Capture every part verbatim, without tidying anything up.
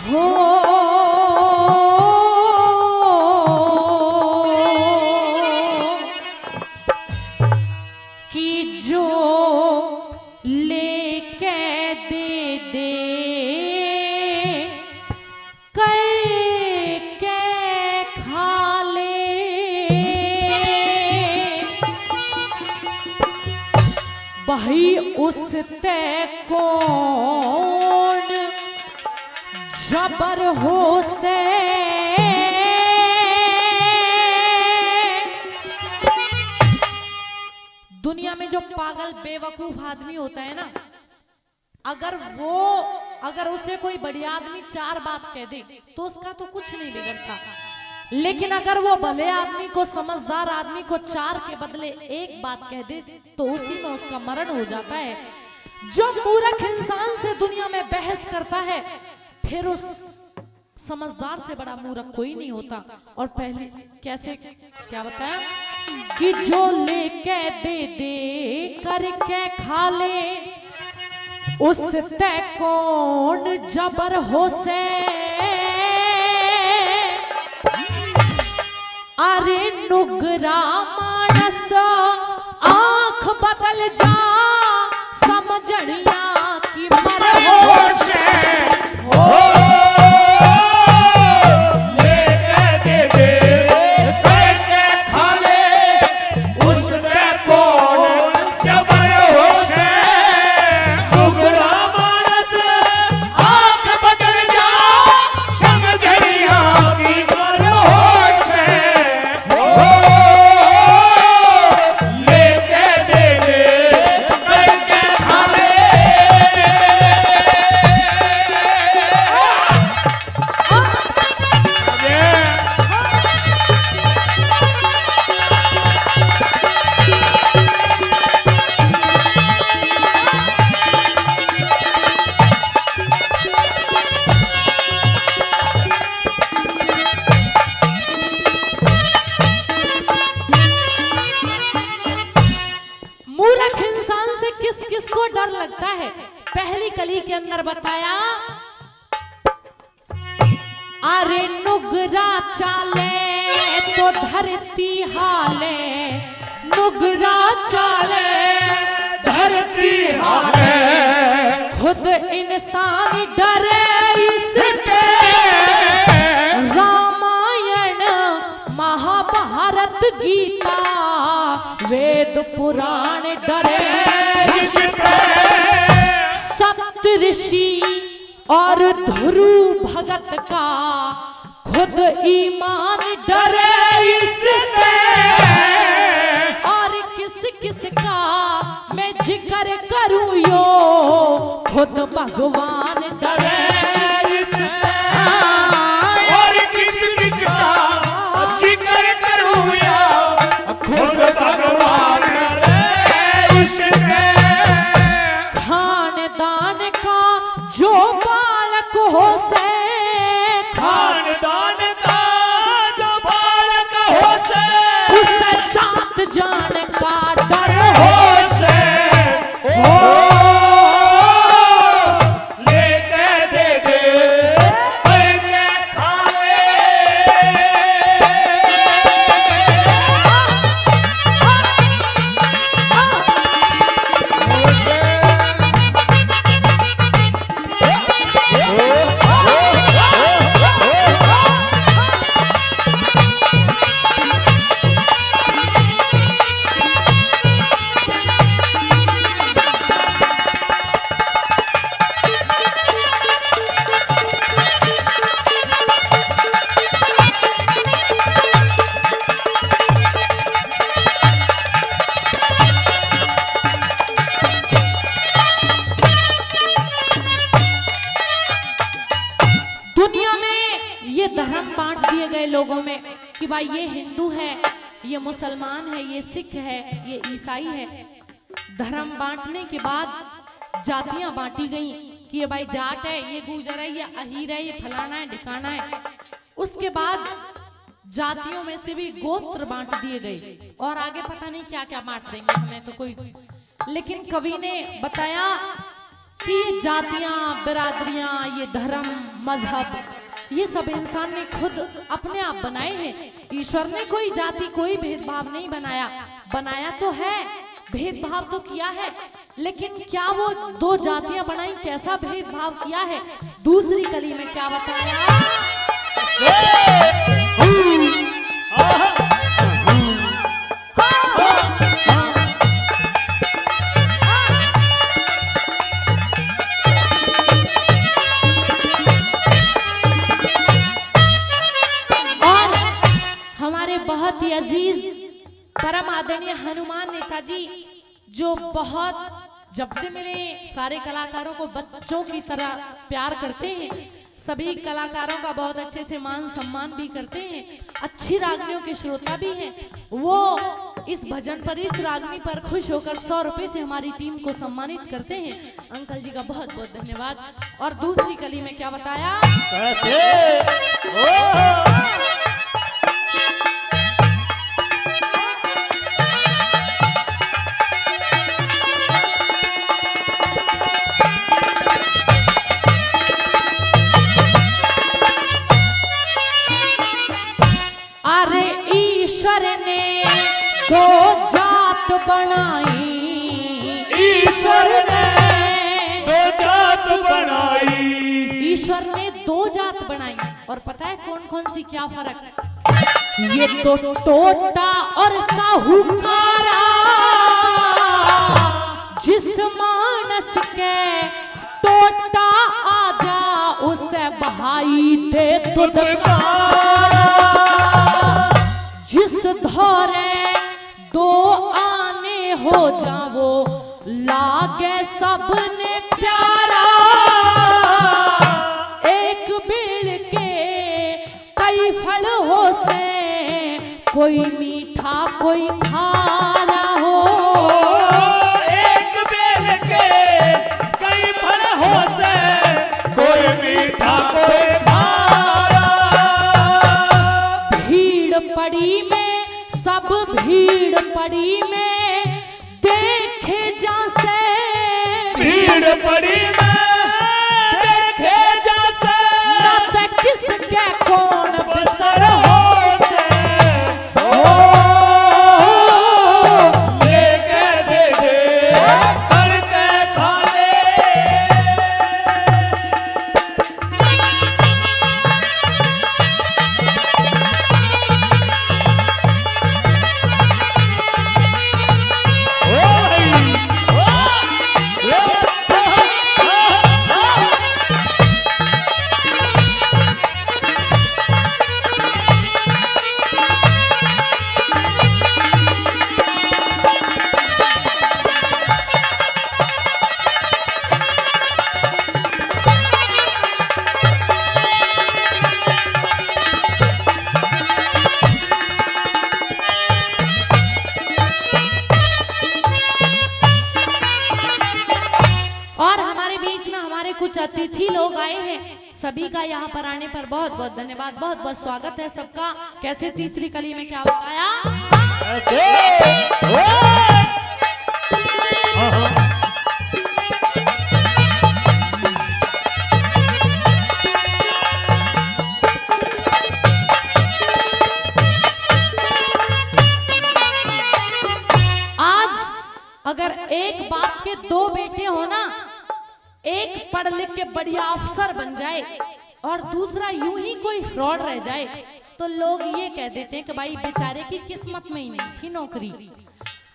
हो कि जो लेके दे दे, करके खा ले। भाई उसते कौन जबर हो से। दुनिया में जो पागल बेवकूफ आदमी होता है ना, अगर वो, अगर उसे कोई बड़े आदमी चार बात कह दे तो उसका तो कुछ नहीं बिगड़ता, लेकिन अगर वो भले आदमी को, समझदार आदमी को चार के बदले एक बात कह दे तो उसी में उसका मरण हो जाता है। जो मूर्ख इंसान से दुनिया में बहस करता है, फिर उस समझदार से बड़ा मूर्ख कोई नहीं होता। और पहले कैसे, क्या बताया कि जो लेके दे दे, करके खा ले, उसते कौन जबर हो से। अरे नुगरा मानस आंख बदल जा, समझणिया की मर हो से। हो लेके दे दे, करके खा ले, उसपे कौन जबर हो से। नुगरा मानस आंख बदल जा, समझणिया की मर हो से। हो लेके दे दे, करके खा ले। मूर्ख इंसान से किस किस को डर लगता है? पहली कली के अंदर बताया, अरे नुगरा चाले तो धरती हाले, नुगरा चाले धरती हाले। खुद इंसान डरे इसते, रामायण महाभारत गीता वेद पुराण डरे इसते। सप्तऋषि और ध्रुव भगत का खुद ईमान डरे इसते। और किस किस का मैं जिक्र करूं यो, खुद भगवान डरे इसते। और किस किस का जिक्र करूं यो, खुद भगवान डरे इसते। खानदान का जो बालक हो से, खानदान का जो बालक हो से, उसे जात जान का डर हो से। ओ, लेके दे दे, लेके खा ले। दुनिया में ये धर्म बांट दिए गए लोगों में कि भाई ये हिंदू है, ये मुसलमान है, ये सिख है, ये ईसाई है। धर्म बांटने के बाद जातियां बांटी गई कि ये भाई जाट है, ये गूजर है, ये अहीर है, ये फलाना है, ढिकाना है। उसके बाद जातियों में से भी गोत्र बांट दिए गए और आगे पता नहीं क्या क्या बांट देंगे हमें तो कोई। लेकिन कवि ने बताया कि ये जातियां, बिरादरियां, ये धर्म, मजहब, ये सब इंसान ने खुद अपने आप बनाए हैं। ईश्वर ने कोई जाति, कोई भेदभाव नहीं बनाया। बनाया तो है, भेदभाव तो किया है, लेकिन क्या वो दो जातियां बनाई, कैसा भेदभाव किया है? दूसरी कली में क्या बताया? और हमारे बहुत ही अजीज परम आदरणीय हनुमान नेताजी, जो बहुत, जब से मिले, सारे कलाकारों को बच्चों की तरह प्यार करते हैं, सभी कलाकारों का बहुत अच्छे से मान सम्मान भी करते हैं, अच्छी रागनियों के श्रोता भी हैं। वो इस भजन पर, इस रागनी पर खुश होकर सौ रुपए से हमारी टीम को सम्मानित करते हैं। अंकल जी का बहुत बहुत धन्यवाद। और दूसरी कली में क्या बताया? कैसे? ओहो! अरे ईश्वर ने दो जात बनाई। ईश्वर ने दो जात बनाई। ईश्वर ने दो जात बनाई। और पता है कौन कौन सी, क्या फर्क? ये तो टोटा और साहूकारा, जिस मानस के टोटा आ जा, उसे भाई दे दुदकारा। जिस धोरे दो आने हो जावो, लागे सबने प्यारा। एक बेल के कई फल हो से, कोई मीठा कोई खारा हो। एक बेल के कई फल हो से, कोई मीठा कोई खारा। भीड़ पड़ी में, सब भीड़ पड़ी में देखे जा से। भीड़ पड़ी में देखे जा से। ना ते किसके कौन बसर हो से। ओ, लेकर दे दे करके खा ले। और हमारे बीच में हमारे कुछ अतिथि लोग आए हैं, सभी का यहाँ पर आने पर बहुत बहुत धन्यवाद, बहुत बहुत स्वागत है सबका। कैसे, तीसरी कली में क्या बताया? आज अगर एक बाप के दो बेटे हो ना, एक पढ़ लिख के बढ़िया अफसर बन जाए और दूसरा यूं ही कोई फ्रॉड रह जाए, तो लोग ये कह देते हैं कि भाई, बेचारे की किस्मत में ही नहीं थी नौकरी।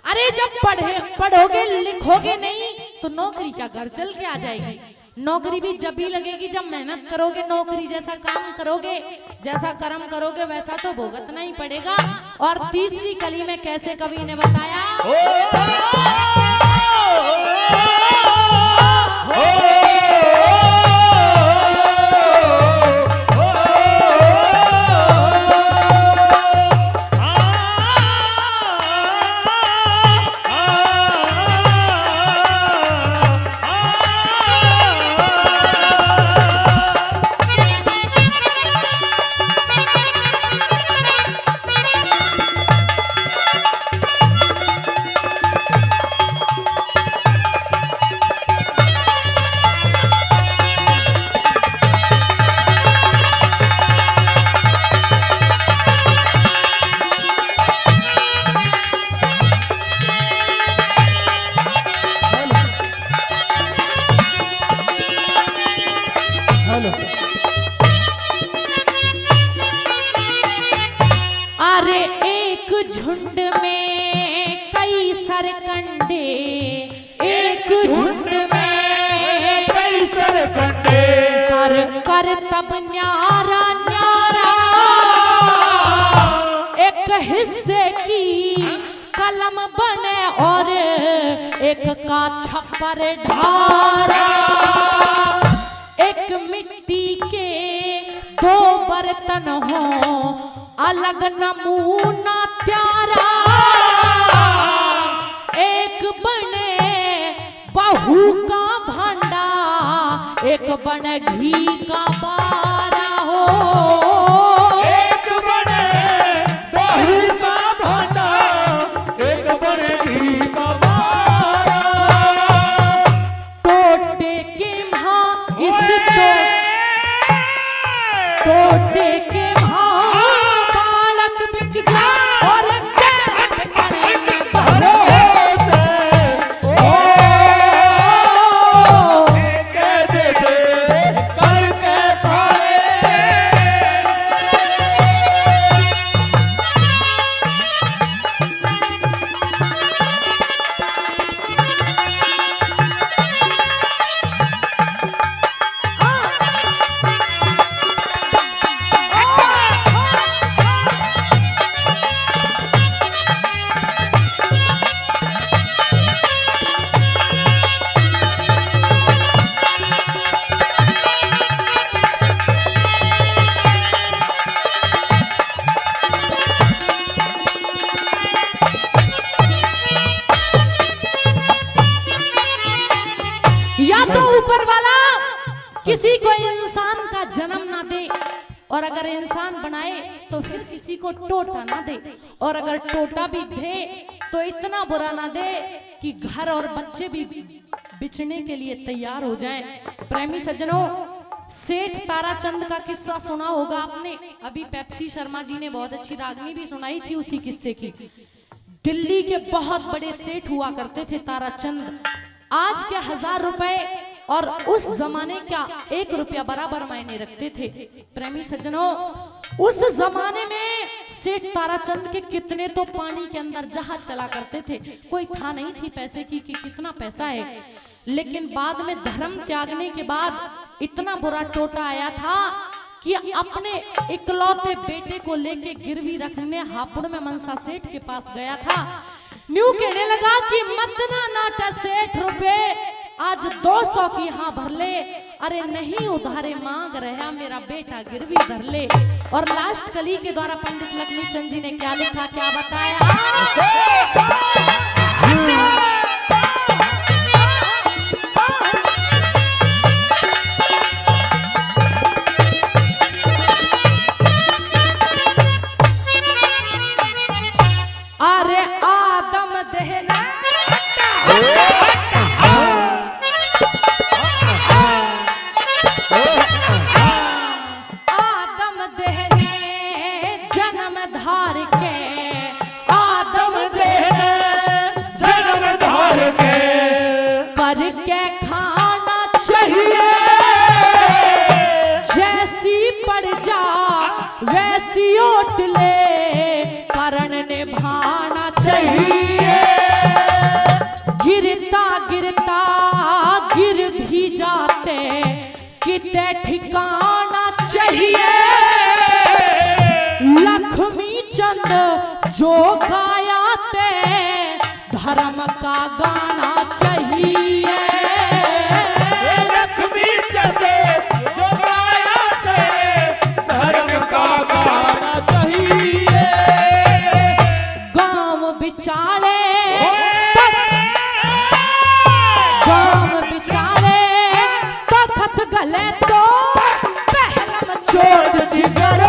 अरे, जब पढ़े, पढ़ोगे लिखोगे नहीं, तो नौकरी क्या घर चल के आ जाएगी? नौकरी भी जब ही लगेगी जब मेहनत करोगे, नौकरी जैसा काम करोगे, जैसा कर्म करोगे, वैसा तो भुगतना ही पड़ेगा। और तीसरी कली में कैसे कवि ने बताया? अरे एक झुंड में कई सरकंडे, एक झुंड में कई सरकंडे, कर कर तब न्यारा न्यारा, एक हिस्से की कलम बने और एक का छप्पर ढारा। एक मिट्टी के दो बर्तन हो, अलग नमूना प्यारा। एक बने बहू का भांडा, एक बने घी का बारा हो। एक बने बहू का भांडा, एक बने घी का बारा। टोटे के म्हा इस ओए! टो-, टोटे के म्हा बालक बिक जा और कैद करे में भरो। भरोसे, ओ, कह दे दे करके थारे। या तो ऊपर वाला किसी को इंसान का जन्म ना दे, और अगर इंसान बनाए तो फिर किसी को टोटा ना दे, और अगर टोटा भी दे तो इतना बुरा ना दे कि घर और बच्चे भी बिछड़ने के लिए तैयार हो जाएं। प्रेमी सज्जनों, सेठ ताराचंद का किस्सा सुना होगा आपने। अभी पेप्सी शर्मा जी ने बहुत अच्छी रागनी भी सुनाई थी उसी किस्से की। दिल्ली के बहुत बड़े सेठ हुआ करते थे ताराचंद। आज के हजार रुपए और उस जमाने का एक रुपया बराबर मायने रखते थे। प्रेमी सज्जनों, उस जमाने में सेठ ताराचंद के कितने तो पानी के अंदर जहाज चला करते थे। कोई था नहीं थी पैसे की कि कितना पैसा है, लेकिन बाद में धर्म त्यागने के बाद इतना बुरा टोटा आया था कि अपने इकलौते बेटे को लेके गिरवी रखने हापुड़ में मनसा सेठ के पास गया था। न्यू कहने लगा कि मत ना नाटा सेठ रुपए, आज दो सौ की हाँ भर ले, अरे नहीं उधारे मांग रहा मेरा बेटा गिरवी धर ले। और लास्ट कली के द्वारा पंडित लक्ष्मी चंद जी ने क्या लिखा, क्या बताया? अरे आदम देह ने आदम देह ने जन्म धार के, आदम देह ने जन्म धार के, करके खाना चाहिए। जैसी पड़ जा वैसी ओट ले, कारण निभाना चाहिए। गिरता गिरता गिर भी जाते, किते ठिकाना चाहिए। लक्ष्मी चंद जो गाया ते, धर्म का गाना चाहिए। लक्ष्मी चंद जो गाया ते, धर्म का गाना चाहिए। गांव बिचाले तो, गांव बिचाले तखत गले तो, पहलम चोट जिगर